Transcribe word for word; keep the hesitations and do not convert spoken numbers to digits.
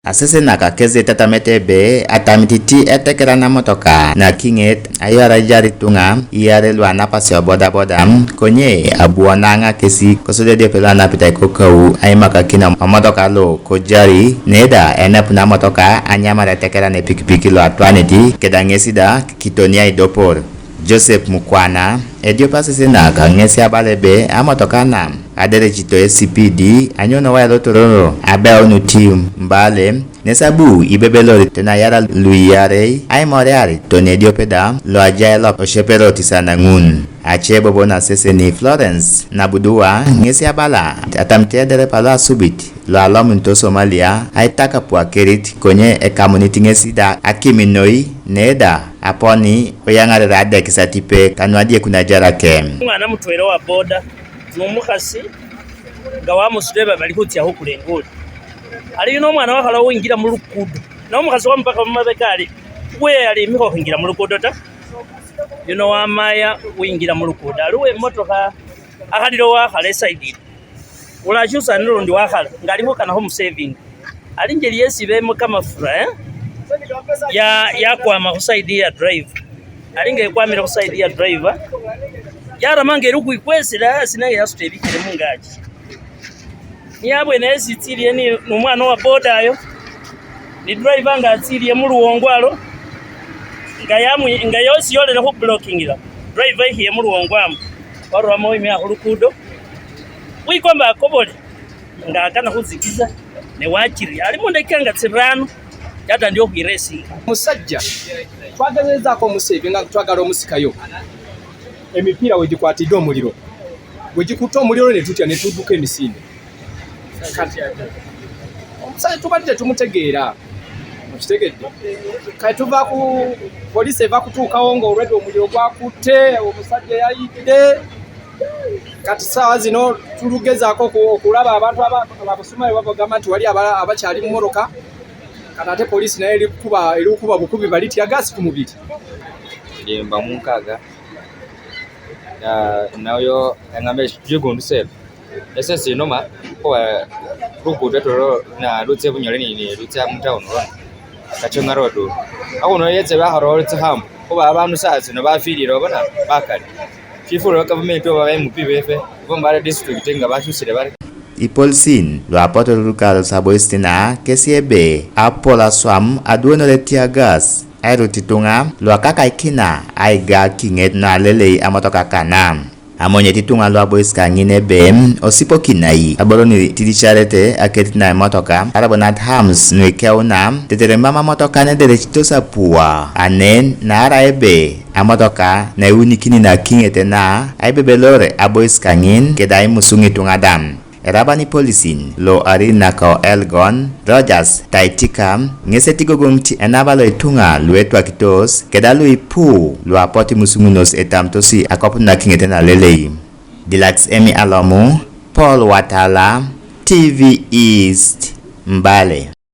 Asesenak kesi etatamete ebe atamit ti etekera na motoka na kiŋet ayuar ejari ituŋa iarei lu anapasio bodaboda, konye abu onaŋa kesi kosodi ediope lo anapit aikokau aimakakini omotoka lo kojari, neda enep na motoka anyamar etekera na epikipiki lo atwanit keda ŋesi da kitoni aidopor. Joseph Mukwana, ediope asesenak ŋesi abala ebe amotoka na aderecito esipidi anyono wai lotororo abeunut Mbale, nes abu ibebelor toni ayara luiarei aimoriar toni ediope da lo ajai lo osheperot isana ŋun. Ace bobo naseseni Florence Nabudua ŋesi abala atamit ederepa lo asubit lo alomunit Somalia aitakapu akerit, konye ekamunit ŋesi da akiminoi neda aponi oyaŋarere adekis atipe kanu adiekun ajarake. Umwana mutwela wa boda numukhasi nga wamusutile bali khutsya khukula inguli, ali yuno umwana wakhala wingila mu lukudo, ne umukhasi wamupakha mumabeka ali, "Weye ali imikha okhwingila mu lukudo ta." Yuno wamaya wingila mu lukudo, ali uwe motokha akhalilewo wakhala esaidi ili. Ulashi usaanile lundi wakhala nga ali khukana khumusevinga, ali njeli yesi ibemo kamafura, eh? Ya yakwama khu side ya driver, ali nga ekwamile khu side ya driver, yarama nga eli ukhwikwesela asi, naye yasuta ebikyele mungaki. Niye abwene esi itsiliye ni numwana uwa boda ayo, ni driver nga atsiliye mu luwongo alo, nga yamwi nga yosi yolele khu blockingila driver ikhiye mu luwongo amo, waruramo wimikha khu lukudo, wikomba akobole nga akana khuzikiza, ne wakirya ali mu ndakika nga tsirano yatandika okhwiresinga. Omusajja twagezezaako omuseebi nga twagala omusikayo, emipiira we gikwatidde omuliro, we gikutte omuliro ne tutya ne tudduka emisinde. Kati omusajja tubadde tetumutegeera, mukitegedde. Kati tuva ku poliisi eva kutuukawo ng'olwedde omuliro gwakutte omusajja eyayidde. Kati saawa zino tulugezaako oku- okulaba abantu aba- abasomaayo babagamba nti wali aba- abakyali mu mmotoka. Kati ate poliisi nayo eri kukuba eri kukuba bukubi bali tiyagaasi ku mubiri. Ndi mba munkaaga. Ah, nayo engamba ekigunduse ese sinoma kuba luguudo tolo na lutse bunyole nini lutse mu town rona kachonga road. Akuno yetse bakharo tsi ham kuba abandu saa zino bafiilile obona bakali. Shifulo gavumenti oba ba M P befe oba mbara district nga bashusile bari. Ipolisin lwapotole lukalo sabo istina kesiebe apola swam adwonole tear gas. Airut ituŋa luakakaikina aiga kiŋet nalelei amotoka kana. Amonyet ituŋa luabois kaŋin ebe osipokinai aboloni tidicarete akerit na emotoka arabonat hams nuikeuna tetere mam amotoka nederecitos apua anen naarai ebe amotoka naiunikini nakiŋete na aibebelore abois kaŋin keda aimusuŋ ituŋa da. Eraban ipolisin lo Arinaka o Elgon, Rogers Taitika, ŋes etigogoŋit enaba lo ituŋa luetwakitos keda luipu luapot imusuŋunos etamitosi akwap nakiŋete nalelei. Dilax Emi Alomu, Paul Watala, T V East, Mbale.